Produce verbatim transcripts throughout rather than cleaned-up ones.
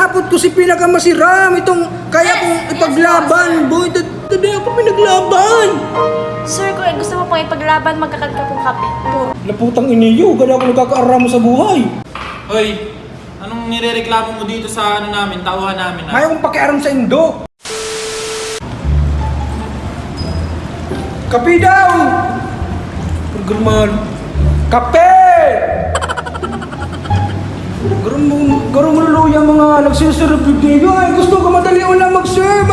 Hapot ko si pinakamasiram, itong kaya kong ipaglaban, boy. Tad-, tadi ako pinaglaban. Sir, kung gusto mo pong ipaglaban, magkakan ka pong kape. Laputang iniyo, gada ako nagkakaaram sa buhay. Hoy, anong nirereklamo mo dito sa ano namin, tauhan namin, ah? May akong pakiaram sa indo. Kape daw! Gurman. Kape! Gurman, gurman luluya mga nagsiserve video. Ay, gusto ko madali lang mag-serve.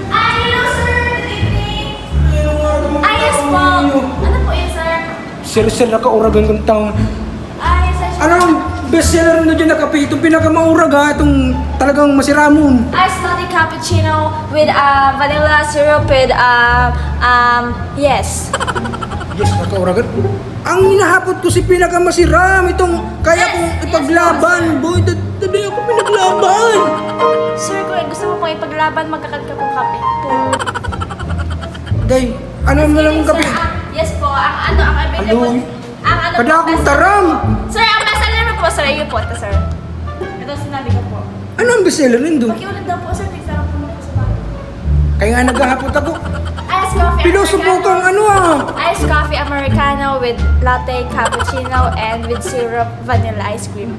Ay, hello, sir. Good evening. Ay, yes po. Ano po yun, sir? Sir, sir, nakauragan kang taon. Ay, sir. Anong best seller mo dyan na kape? Itong pinakamaurag, ha? Itong talagang masiramon. Ice latte cappuccino with, uh, vanilla syrup with, uh, um, yes. Yes, nakauragan. Ang hinahapot ko si pinakamasiram, itong kaya kong ipaglaban, boy. Tad-, tadi ako pinaglaban. Sir, kung gusto mo pong ipaglaban, magkakan ka pong kape. Day, ano na lang ang kape? Yes, sir. Ah, yes po. Ang ano, ang available, ang ano po, best seller po. Sir, ang best seller mo po, sir, iyo po, ito, sir. Ito, sinabi ko po. Ano ang best seller nindo? Pakiulit daw po, sir. Nagsarap po na po sa bago. Kaya nga naghahapot ako. Ice coffee Pilosopo americano. Kang ano, ah. Ice coffee americano with latte cappuccino and with syrup vanilla ice cream.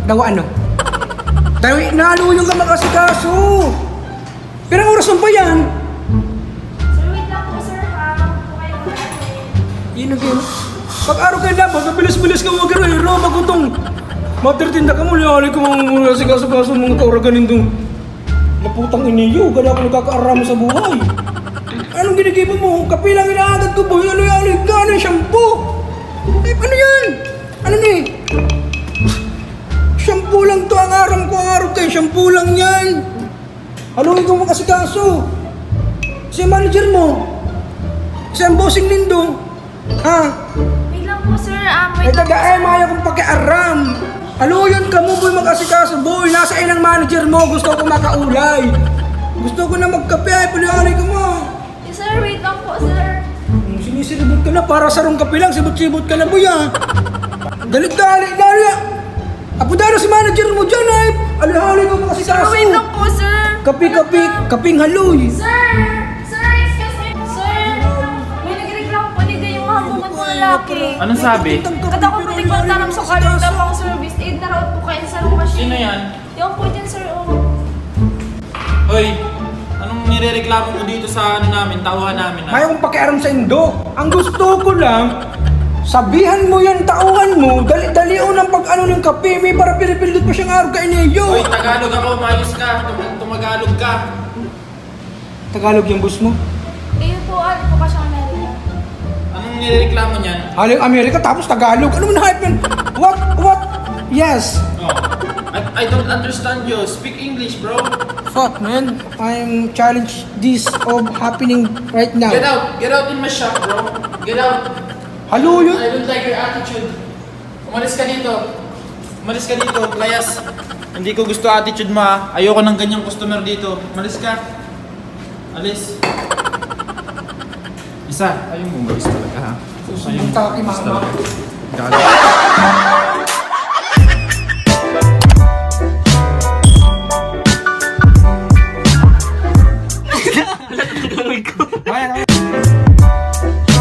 Dawa ano? Dawi, naluyong ka mag-asikaso. Pirang oras lang ba yan? Sir, wait lang po, sir, ha? Huwag po kayo mag-ano. Yun ang game. Pag-araw kayo dapat, mabilis-bilis ka mag-iro-iro, magutong. Matirtinda ka mo, liwali ko ang mga asikaso-kaso, mga kauragan nindong. Laputang iniyo, gada ako nagkakaaram sa buhay. Anong ginigibo mo? Kape lang inaagad ko, boy. Aloy-aloy ka, ano yung shampoo? Eh, ano yan? Ano ni? Shampoo lang to ang aram ko, ang aram ko, shampoo lang yan. Aloy ko mag-asikaso. Si manager mo, si ang bossing nindo, ha? Wait lang po, sir. Um, wait lang po, sir. Ito, dai, maya kong pakiaram. Aluyon ka mo, boy, mag-asikaso, boy. Nasa inang manager mo, gusto ko makaulay. Gusto ko na magkape, ay, paliwanag ka mo. Yes, sir. Wait lang po, sir. Hmm, sinisiribot ka na, para sarong kape lang, sibot-sibot ka na, boy, ah. Dali, dali, dali, ah. Apo, dali si manager mo dyan, ay. Alihali ka mo kasi. Sir, wait lang po, sir. Kape, kape, kaping haloy. Sir! Sir, excuse me po. Sir, may nagreklamo po dito yung mga bungot na lalaki. Anong sabi? Katakot po tigpagtaram sa kalita pang service aid na raot po kayo sa machine. Sino yan? Yung po dyan, sir, oh. Hoy, anong nirereklamo mo dito sa ano namin, tauhan namin, ah? May akong pakiaram sa indo. Ang gusto ko lang, sabihan mo yan, tauhan mo, dali-dali o ng pag-ano ng kape, may para pinipindot pa siyang araw kainiyo. Hoy, Tagalog ako, umayos ka, tum-, tumagalog ka. Tagalog yung boss mo? Iyo po, ano po ka siyang Amerika? Anong nirereklamo niyan? Haling Amerika, tapos Tagalog. Ano man hype yan? What? What? Yes. Oh. I, I don't understand you. Speak English, bro. Fuck, man. I'm challenge this of happening right now. Get out. Get out in my shop, bro. Get out. Halo yun. I don't like your attitude. Umalis ka dito. Umalis ka dito, layas. Hindi ko gusto attitude mo, ha. Ayoko ng ganyang customer dito. Umalis ka. Alis. Isa, ayaw mo umalis talaga, ha? Susunod ka kay mama. Gago.